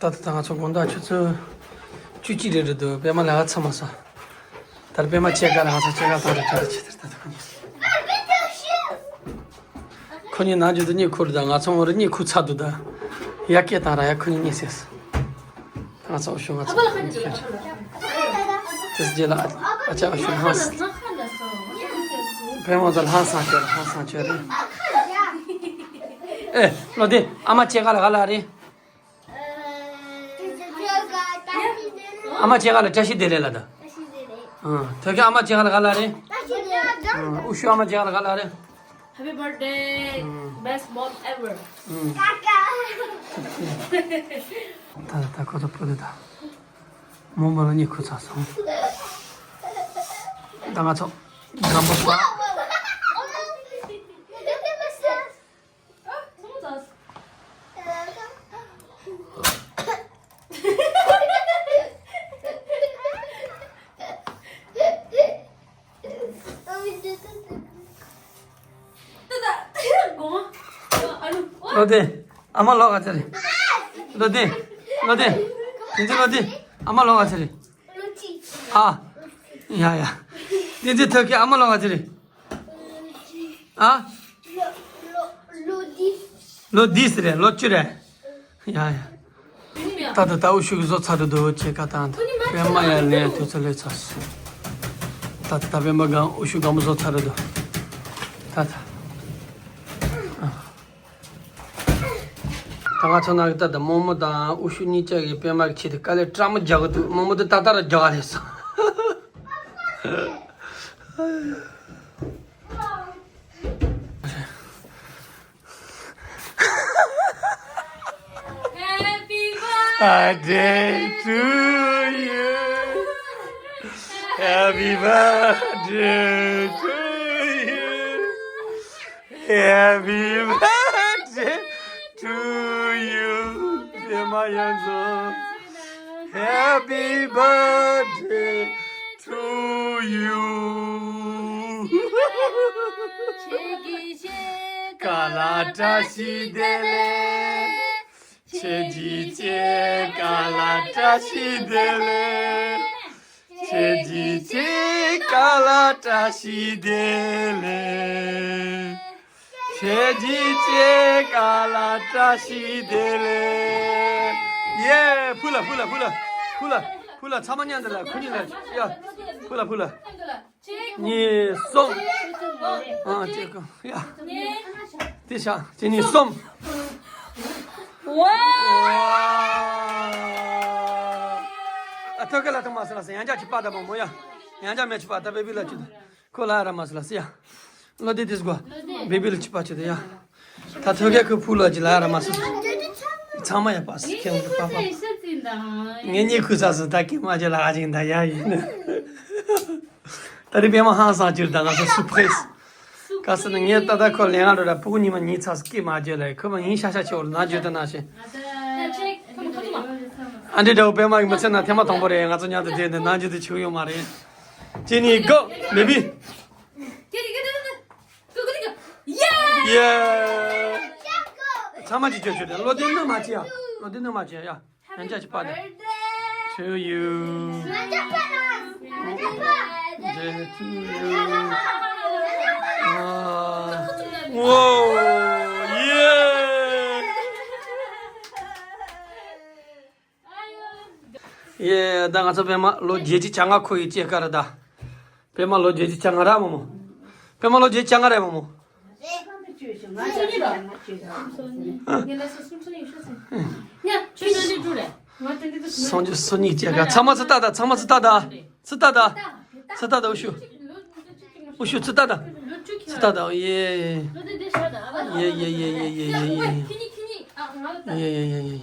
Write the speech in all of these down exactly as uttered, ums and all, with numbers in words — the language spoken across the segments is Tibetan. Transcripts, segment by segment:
ད་ལྟ་ད་ང་ཚོ་དགོང་དག་ཆུ་ཚོད་བཅུ་གཅིག་རེ་རེད་འདུག་པད་མ་ལས་ཀ་ཚར་མ་སོང་། ད་རེས་པད་མ་ཁྱེད་ག་ལ་ང་ཚོ་ཁྱེད་ག་ད་རེས་ག་རེ་བྱེད་དེར་ད་ད་ཁོ་གཉིས། ཁོ་གཉིས་ནང་རྒྱུ་དུ་གཉིད་ཁུག་རེད་ད། ང་ཚོ་ངོ་རེ་གཉིད་ཁུག་ཚར་འདུག་ད་ཡ་སྐད་བཏང་ར་ཡ་ཁོ་གཉིས་གཉིད་སད་སོང་། ད་ང་ཚོ་འུ་ཤུ་ང་ཚོ་དེ་རྗེས་ལ་ཨ་ཅག་འུ་ཤུ་ལྷང་སོང་། པད་མ་ཚོ་ལྷང་སང་ཁྱོད་ལྷང་སང་ཁྱོད་རེད། ཨེ་ལོ་དེ་ཨ་མ་ཁྱེད་ག་ལ་ག་ལ་རེད། ཨ་མ་ཁྱེད་ག་ལ་བཀྲ་ཤིས་བདེ་ལེགས་ལ་ད། ཨ། ཐོས་ཁྱོད་ཨ་མ་ཁྱེད་ག་ལ་ག་ལ་རེད། ཨ། འུ་ཤུ་ཨ་མ་ཁྱེད་ག་ལ་ག་ལ་རེད། Happy birthday. Best mom ever. ཨ། ད་ད་ཁོ་ཚོ་བུ་ལས་ད། རྨོ་མོ་ལ་གཉིད་ཁུག་ཚར་སོང་། ད་ང་ཚོ་སྒམ་པོ་ཟ། ལོ་དེ་ཨ་མ་ལོ་ག་ཚོད་རེད། ལོ་དེ་ལོ་དེ་དེ་ཚོ་ལོ་དེ་ཨ་མ་ལོ་ག་ཚོད་རེད། ཨ། ཡ་ཡ། དེ་ཚོ་ཐོས་ཁྱོད་ཨ་མ་ལོ་ག་ཚོད་རེད། ཨ། ལོ་དེ་རེད། ལོ་བཅུ་རེད། ཡ་ཡ། ད་ད་ད་འུ་ཤུ་གི་བཟོ་ཚར་འདུག་ཅེས་ཀ་ཏང་ད་པད་མ་ཡ་ལན་དུས་ཚོད་ལས་ཚར་སོང་། ད་ད་པད་མ་གང་འུ་ཤུ་གང་མོ་བཟོ་ཚར་འདུག་ད་ད། ད་ང་ཚོ་ནང་གི་ད་ད་རྨོ་མོ་དང་འུ་ཤུ་གཉིས་ཆ་གི་པད་མ་གི་ཆེད་དུ་དཀའ་ལས་སྤྲ་མོ་རྒྱག་གི་འདུག་རྨོ་མོ་དེ་ད་ལྟ་ར་རྒྱག་ག་ལས་སོང་། Happy birthday to you. Happy birthday to you. Happy birthday to you. Happy birthday to you. ཁྱེད་ཀྱི་ཆེད་ཀ་ལ་བཀྲ་ཤིས་བདེ་ལེགས། ཁྱེད་ཀྱི་ཆེད་ཀ་ལ་བཀྲ་ཤིས་བདེ་ལེགས། ཁྱེད་ཀྱི་ཆེད་ཀ་ལ་བཀྲ་ཤིས་བདེ་ལེགས། ཁྱེད་ཀྱི་ཆེད་ཀ་ལ་བཀྲ་ཤིས་བདེ་ལེགས། ཡེ། ཕུ་ལ་ཕུ་ལ་ཕུ་ལ་ཕུ་ལ་ཕུ་ལ་ཚང་མ་མཉམ་དུ་ལ་ཁོ་གཉིས་ལ་ཡ། ཕུ་ལ་ཕུ་ལ། གཉིས་གསུམ། ཨ་ཅེ་ཀ་ཡ། དེ་ཤ་གཅིག་གཉིས་གསུམ། ཝ། ཨ་ཐོད་སྐད་ལ་ཐོག་མ་སི་ལ་སི་ཡང་ཅག་ཅི་པ་ད་མོ་མོ་ཡ། ཡང་ཅག་མེ་ཅི་པ་ད་བེ་བི་ལ་ཅི་ད། ཁོ་ལ་ར་མ་སི་ལ་སི་ཡ། ལོ་དེ་དིས་གོ། བེ་བི་ལ་ཅི་པ་ཅི་ད་ཡ། ད་ཐོད་སྐད་ཁོ་ཕུ་ལ་ཅི་ལ་ར་མ་སི། ཚང་མ་ཡ་པ་སི་ཁེ་ལ་པ་པ། ངེད་གཉིས་ཁུ་ས་སི་ད་ཀི་མ་ཅི་ལ་ཨ་ཅིང་ད་ཡ་ཡིན། ད་རེས་པད་མ་ཧང་སང་ཅིར་ད་ང་ཚོ་སུ་པ་རེ་སི། ག་ཟེར་ན་ངས་ད་ལྟ་ཁོ་ལེན་ང་འགྲོ་ར་ཕྲུ་གུ་ཉི་མ་ཉིན་ཚགས་སུ་སྐད་མ་བརྗོད་ལ་ཁོ་མ་ཡིན་ཤ་ཤ་ཆེ་བོར་ན་བརྗོད་ད་ན་ཤེ། ཨ་འདྲེ་འདྲ་བོ་པད་མ་གི་མི་ཚེ་ན་ཐེངས་མ་དང་པོ་རེད། ང་ཚོ་མཉམ་དུ་བསྡད་ནས་ན་བརྗོད་དུ་ཆུག་ཡོད་མ་རེད། ཅི་ནི་གོ་མེ་བི། ཡེ། ཚང་མ་ཅིག་བརྗོད་ཆོག་དེ་བློ་ལྡན་ནི་མ་བྱེད་ཡ། བློ་ལྡན་ནི་མ་བྱེད་ཡ། ཡང་ཅག་ཅིག་པ་དང་། To you. Day to you. ཨ། Whoa. Yeah. Yeah. ད་ང་ཚོ་པད་མ་ལོ་བརྒྱད་ཅུ་གྱ་ལྔ་ཁོ་ཡི་སྐྱེས་སྐར་ད། པད་མ་ལོ་བརྒྱད་ཅུ་གྱ་ལྔ་ར་མོ་མོ། པད་མ་ལོ་བརྒྱད་ཅུ་གྱ་ལྔ་རེད་མོ་མོ། སང་ཉིན་སང་ཉིན་བཅས་ཀ་ཚང་མ་ཚུར་ལྟ་ད། ཚང་མ་ཚུར་ལྟ་ད། ཚུར་ལྟ་ད། ཚུར་ལྟ་ད། འུ་ཤུ། འུ་ཤུ་ཚུར་ལྟ་ད། ཚུར་ལྟ་ད། ཡེ། ཡེ་ཡེ། ཡེ་ཡེ།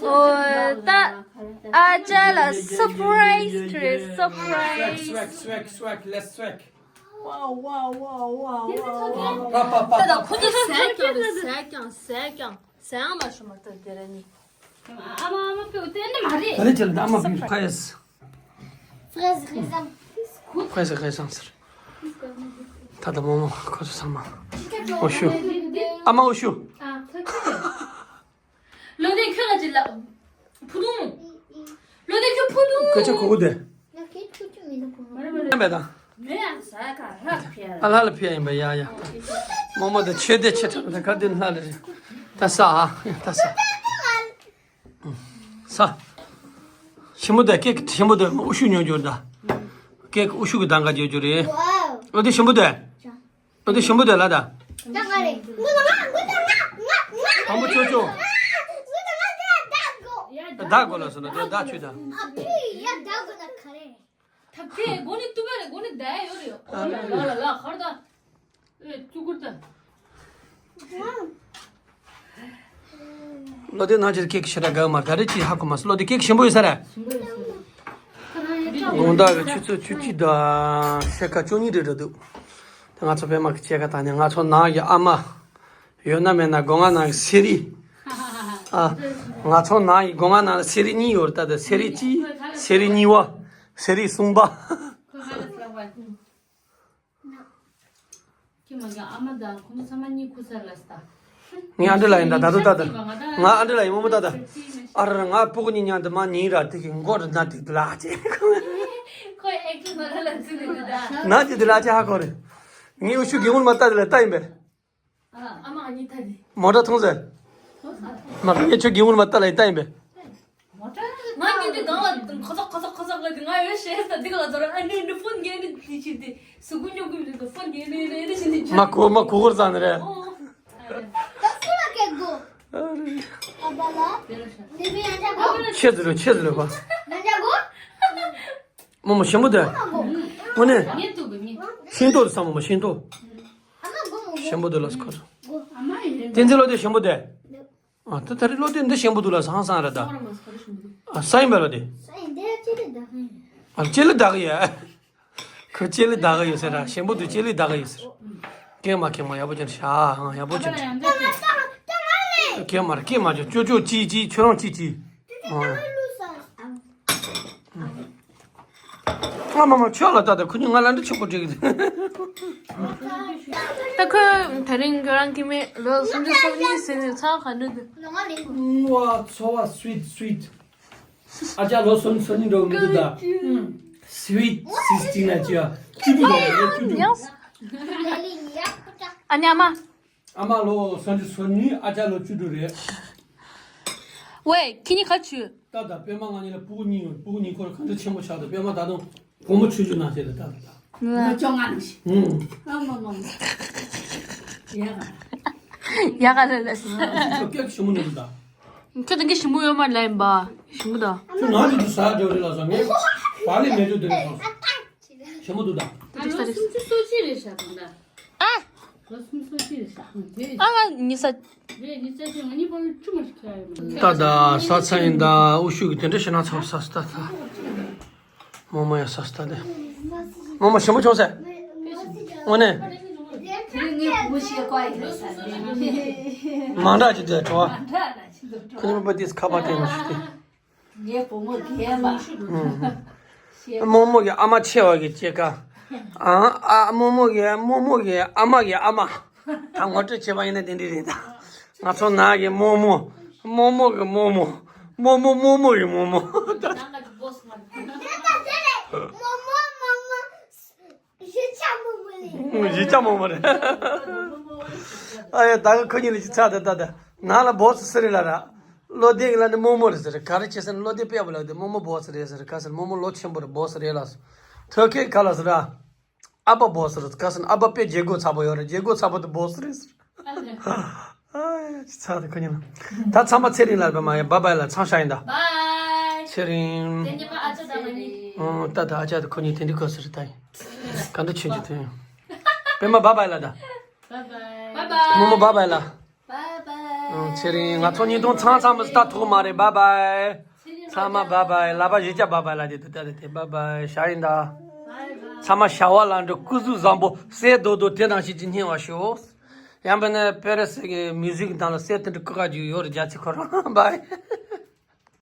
འོ་ད། ཨ་ཅག་ལ་སུ་པ་རའི་སི་རེད། སུ་པ་རའི་སི། Swag, swag, swag, let's swag. Wow, wow, wow, wow, wow, wow. Pa, pa, pa, ད་ད་pa, ཁོ་ཚོ་pa. ཟས་ཀྱང་རེད། ཟས་ཀྱང་ཟས་ཀྱང་ཟས་ཡང་མ་ཤོར་མ་ཐག་དེ་ར་ནི། ཨ་མ་ཨ་མ་ཕེའུ་དེ་འདི་མ་རེད། ད་རེད་ཅེ་ལ་ཨ་མ་ཕེའུ་ཕ་ཡེས། Fraise raisin. Fraise raisin ཟེར། ད་ད་མོ་མོ་ཁོ་ཚོ་ཚང་མ། འུ་ཤུ། ཨ་མ་འུ་ཤུ། ཨ། ལོ་དེ་ཁྱོད། ཅི་ལ། ཕུ་དུང་། ལོ་དེ་ཁྱོད་ཕུ་དུང་། སྐད་ཆ་གོ་གོ་དེ། ན་ཁྱེད་ཁྱོད་ཁྱོད་མི་འདུག་གོ། མེད་ད། མེད་ཡང་ཟ་ག་ལྷ་ཕྱིར། ཨ་ལྷ་ལ་ཕྱིར་ཡིན་པ། ཡ་ཡ། རྨོ་མོ་དེ་ཆོས་སྡེ་ཆེ་ཁྲ་དེ་ག་དེ་ལྷ་ལ་རེད། ད་ཟ་ཨ། ད་ཟ། ཟ། ཞིམ་པོ་དེ་ཀེག་ཞིམ་པོ་དེ་ཨུ་ཤུ་ཉོ་རྒྱུ་ད། ཀེག་ཨུ་ཤུ་གི་དང་ག་ཉོ་རྒྱུ་རེད། ཨོ་དེ་ཞིམ་པོ་དེ། ཨོ་དེ་ཞིམ་པོ་དེ་ལ་ད། ད་ང་རེད། ང་ང་ང་ང་ང་། དང་པོ་ཆོ་ཆོ། ང་ང་ད་ད་གོ། ད་གོ་ལ་སོང་ན་དེ་ད་ཆུ་ད། ཨ་ཕི་ཡ་ད་གོ་ན་ག་རེ། ད་ཕི་གོ་ནི་ཏུ་བ་རེ་གོ་ནི་ད་ཡོ་རེ་ཡོ། ལ་ལ་ལ་ཧར་ད། ཨེ་ཅུ་གུར་ད། ལོ་དེ་ནང་ཆེར་ཀེག་ཞེ་དྲག་དགའ་མ་ད་རེ་ཅི་ཧ་གོ་མ་སོང་། ལོ་དེ་ཀེག་ཞིམ་པོ་ཡོད་ས་རེད། དགོང་དག་གི་ཆུ་ཚོད་བཅུ་གཅིག་དང་ཕྱེད་ཀ་བཅུ་གཉིས་རེ་འགྲོ་འདུག་དེ་ང་ཚོ་པད་མ་གི་སྐྱེས་སྐར་དང་ནི་ང་ཚོ་ནང་གི་ཨ་མ། ཡོད་ན་མེད་ན་སྒོ་ང་ནང་གི་སེ་རི། ཨ། ང་ཚོ་ནང་གི་སྒོ་ང་ནང་ལ་སེ་རི་གཉིས་ཡོད་རེད། ད་ལྟ་སེ་རི་གཅིག་སེ་རི་གཉིས་པ། སེ་རི་གསུམ་པ། ཁྱི་མ་གི་ཨ་མ་དང་ཁོང་ཚོ་ཚང་མ་གཉིད་ཁུག་ཚར་ལ་སྟ། ངས་ཨ་འདྲ་ལ་ཡིན་ད་ད་དུ་ད་ད། ང་ཨ་འདྲ་ལ་ཡིན་མོ་མོ་ད་ད། ཨ་ར་ར་ང་སྤུ་གུ་གཉིས་མཉམ་དུ་མ་ཉིན་ར་དེ་གི་མགོ་རུ་ན་དེ་དུ་ལ་ཅེ། ཁོས་ཨེག་ཅི་མ་ར་ལ་ཚུད་ནས་དུ་ད། ན་དེ་དུ་ལ་ཅེ་ཧ་གོ་རེ། ངས་འུ་ཆུ་གི་མུར་མ་ལྟ་དེ་ལ་ལྟ་ཡིན་པས། ཨ་མ་གཉིས་ཐ་དེ། མོ་ཏྲ་ཐུང་ཟེར། མ་ངས་ཆུ་གི་མུར་མ་ལྟ་ལ་ཡིན་ལྟ་ཡིན་པས། ང་གཉིས་དེ་གང་ལ་ཁོ་ཚོ་ཁོ་ཚོ་ཁོ་ཚོ་ལ་དེ་ང་ཡོད་ཤེས་ས་འདི་ག་ལ་ཚོར་ཨ་ནི་ནི་ཕོན་གྱི་ནི་དེ་ཆི་དེ་སུ་གུ་ཉོ་གུ་ནི་ཕོན་གྱི་ནི་ནི་ནི་ཆི་ནི་ཆི། མ་གོ་མ་གོ་གོར་ཙང་ནི་རེད། ད་སུ་ལ་སྐད་གོ། ཨ་རེ། ཨ་བ་ལ། དེ་བི་ཡང་ཆ་གོ། ཆེ་ཟེར་རོ་ཆེ་ཟེར་རོ་པ། ཡང་ཆ་གོ། མོ་མོ་ཞིམ་པོ་དེ། དངོས་གནས། ཤིང་ཏོག་དེ་ས་མོ་མོ་ཤིང་ཏོག་ཞིམ་པོ་དེ་ལ་སྐོར། བསྟན་འཛིན་བློ་དེ་ཞིམ་པོ་དེ། ཨ་ད་ད་རེས་བློ་དེ་འདི་ཞིམ་པོ་འདུག་ལ་སང་སང་རེད་ད། ཨ་ས་ཡིན་པ་ལ་དེ། ཨ་ལྕེ་ལི་དག་ཡོད། ཁོ་ལྕེ་ལི་དག་ཡོད་ཟེར་ར་ཞིམ་པོ་འདུག་ལྕེ་ལི་དག་ཡོད་ཟེར། ཀེ་མ་ཀེ་མ་ཡག་པོ་ཅན་ཤ་ཡག་པོ་ཅན། ཀེ་མ་ར་ཀེ་མ་ཅོ་ཅོ་ཅོ་ཅི་ཅི་ཁྱོད་རང་ཅི་ཅི། ཨ་མ་མ་ཁྱོད་ལ་ལྟ་ད་ཁོ་གཉིས་ང་ལ་འདྲི་ཆོག་པོ་འགྲིག་གི་འདུག་ད་ཁོས་དེ་རིང་ཁྱོད་རང་གི་མི་ལོ་སུམ་ཅུ་སོ་གཉིས་ཟིན་ནས་ཚ་ག་འདྲ་འདུག་ཚོ་བ་སུའིད་སུའིད། ཨ་ཅག་ལོ་སུམ་ཅུ་སོ་གཉིས་འགྲོ་གི་འདུག་ད། སུའིད་སིག་སི་ཊིན་ལ་ཅི་ཡ་ཅུ་ཅུ་ལ་ཅུ་ཅུ། ཨ་ནི་ཨ་མ། ཨ་མ་ལོ་སུམ་ཅུ་སོ་གཉིས། ཨ་ཅག་ལོ་བཅུ་དྲུག་རེད། ཝེ་ཁྱེད་གཉིས་ག་ཆུ། ད་ད་པད་མ་ང་གཉིས་ལ་སྤུ་གུ་གཉིས་ཡོད། སྤུ་གུ་གཉིས་ཁོ་ར་ག་འདྲ་ཆེན་པོ་ཆགས་འདུག་པད་མ་ད་དུང་སྒོར་མོ་ཆུང་ཆུང་ནང་བྱས་ད་ད་ད། ལོ་བཅོ་ལྔ་ནང་བཞིན། ཨུམ། ཨ་མ་མ་མ། ཡ་ག་ཡ་ག་ལ་ལ། ཁྱོད་སྐད་ཆེན་མོ་ནས་ད། ཁྱོད་དང་གི་ཞིམ་པོ་ཡོད་མ་ལ་ཡིན་པ། ཞིམ་པོ་ད། ཁྱོད་ང་དེ་དུ་ཟ་འགྲོ་རེད་ལ་ཟ། ངས་བ་ལས་མེད་འགྲོ་དེ་ནས་སོང་། ཞིམ་པོ་འདུག་ད། ད་ལོ་སུམ་ཅུ་སོ་གཅིག་རེད་ཤག་ད། ཨ། ལོ་སུམ་ཅུ་སོ་གཅིག་རེད་ཤག་དེ། ཨ་ང་ཉི་ས། རེད་ཉི་ས་ཅན་ང་གཉིས་བར་ལ་ཆུ་མ་ཞིག་ཁྱེར་ཡོད་མ་རེད། ད་ད་ས་ཚ་ཡིན་ད། ཨུ་ཤུ་གི་དེ་འདྲ་ཞེ་ན་ཚ་བ་ས་སྟ་ད། མོ་མོ་ཡ་ས་སྟ་དེ། མོ་མོ་ཞིམ་པོ་བྱུང་ཟེར། དངོས་གནས། དེ་ངའི་བུ་མོ་ཞེས་བཀའ་ཡིན་ཟེར་ནས། མང་དྲགས་ཀྱི་དེ་བྲོ་བ། མང་དྲགས་ལ་ཅི་འདུག་བྲོ་བ། ཁོ་གཉིས་པ་དེས་ཁ་པར་སྟེར་མ་ཞུ་སྟེ། ངའི་བུ་མོ་རྒན་པ། རྨོ་མོ་གི་ཨ་མ་ཆེ་བ་གི་སྐྱེས་ཀ་ཨ་ཨ་རྨོ་མོ་གི་རྨོ་མོ་གི་ཨ་མ་གི་ཨ་མ། ད་ངོ་སྤྲོད་བྱས་པ་ཡིན་ན་དེ་འདྲ་རེད་ད། ང་ཚོ་ནང་གི་རྨོ་མོ། རྨོ་མོ་གི་རྨོ་མོ། རྨོ་མོ་རྨོ་མོ་གི་རྨོ་མོ། གཞིས་ཆགས་རྨོ་མོ་རེད། ཨ་ཡ་ད་ག་ཁོ་གཉིས་ལ་ཅི་ཚ་ད་ད་ད། ནང་ལ་སྦོ་སི་སི་རི་ལ་ར། བློ་ལྡན་གི་ལ་ནི་རྨོ་མོ་རེད་ཟེར། ག་རེ་བྱེད་ཟེར་ན་བློ་ལྡན་དཔེ་ཡག་པོ་ལབ་དེ་རྨོ་མོ་སྦོ་སི་རེད་ཟེར། ག་ཟེར་རྨོ་མོ་ལོ་ཆེན་པོ་རེད་སྦོ་སི་རེད་ལ་སོ། ཐོ་ཁེ་ག་ལ་ཟེར་ར། ཨ་ཕ་སྦོ་སི་རེད། ག་ཟེར་ན་ཨ་ཕ་དཔེ་བྱེད་སྒོ་ཚ་པོ་ཡོད་རེད། བྱེད་སྒོ་ཚ་པོ་དེ་སྦོ་སི་རེད་ཟེར། ཨ་ཡ་ཅི་ཚ་དེ་ཁོ་གཉིས་ལ། ད་ཚང་མ་ཚེ་རིང་ལ་བ་མ་ཡ་བཱ་བཱའི་ལ་ཚང་ཤ་ཡིན་ད། བཱའི། ཚེ་རིང་། དེ་ཉི་མ་ཨ་ཅག་དང་ང་གཉིས། ཨོ་ད་ད་ཨ་ཅག་དེ་ཁོ་གཉིས་དེ་འདྲི་གོ་ཟེར་ད་ཡིན། ག་འདྲ་ཆུང་ཆུང་དེ་ཡིན། པད་མ་བཱ་བཱའི་ལ་ད། བཱའི་བཱའི། རྨོ་མོ་བཱ་བཱའི་ལ། བཱའི་བཱའི། ཨོ་ཚེ་རིང་ང་ཚོ་གཉིས་དོན་ཚང་ཚང་མ་ད་ཐུག་མ་རེད། བཱའི་བཱའི། ཚང་མ་བཱའི་བཱའི། ལ་བ་གཞིས་ཆགས་བཱའི་བཱའི་ལ་དེ་དུ་ད་རེད་དེ་བཱའི་བཱའི་ཤ་ཡིན་ད། བཱའི་བཱའི། ཚང་མ་ཤ་བ་ལ་འགྲོ་སྐུ་གཟུགས་བཟང་པོ་སེ་རྡོ་རྡོ་དེ་ནང་བཞིན་གྱི་སྙིང་བ་ཤོག་ཡང་བས་ན་པེ་རེ་སི་གི་མིའུ་ཟིག་དང་ལ་སེ་དེ་འདྲ་ཀུ་ཀ་རྒྱུ་ཡོད་རེད། རྒྱ་ཚིག་ཁོ་རང་བཱའི།